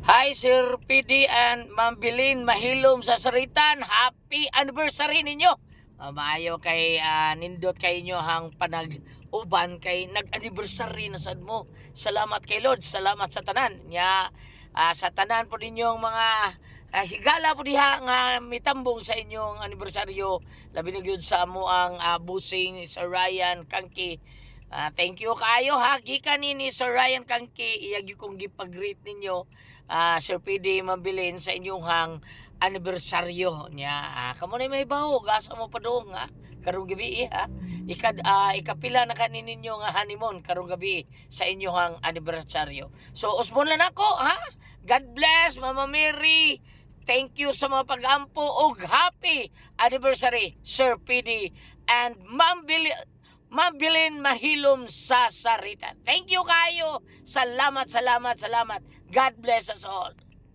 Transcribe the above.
Hi, Sir PD and Ma'am Bilin Mahilom sa Saritan. Happy anniversary ninyo. Maayo kay nindot kay inyo hang panag-uban kay nag-anniversary na sad mo. Salamat kay Lord, salamat sa tanan. Nya sa tanan po ninyong mga higala po diha nga mitambong sa inyong anibersaryo. Labi na gyud sa amo ang busing Sir Ryan Kangki. Thank you kaayo ha. Gikan ni Sir Ryan Kangki, iya gyud kong gipag-greet ninyo, Sir PD, Ma'am Bilin, sa inyong hang anibersaryo niya. Kamo na may baho, gasa mo padung ha. Karong gabi ha. Ikapila na kani ninyo nga honeymoon karong gabi sa inyong hang anibersaryo. So usbon lang ako ha. God bless, Mama Mary. Thank you sa mga pag-ampo og happy anniversary, Sir PD and Ma'am Bilin, Ma'am Bilin Mahilom sa Sarita. Thank you kayo. Salamat, salamat, salamat. God bless us all.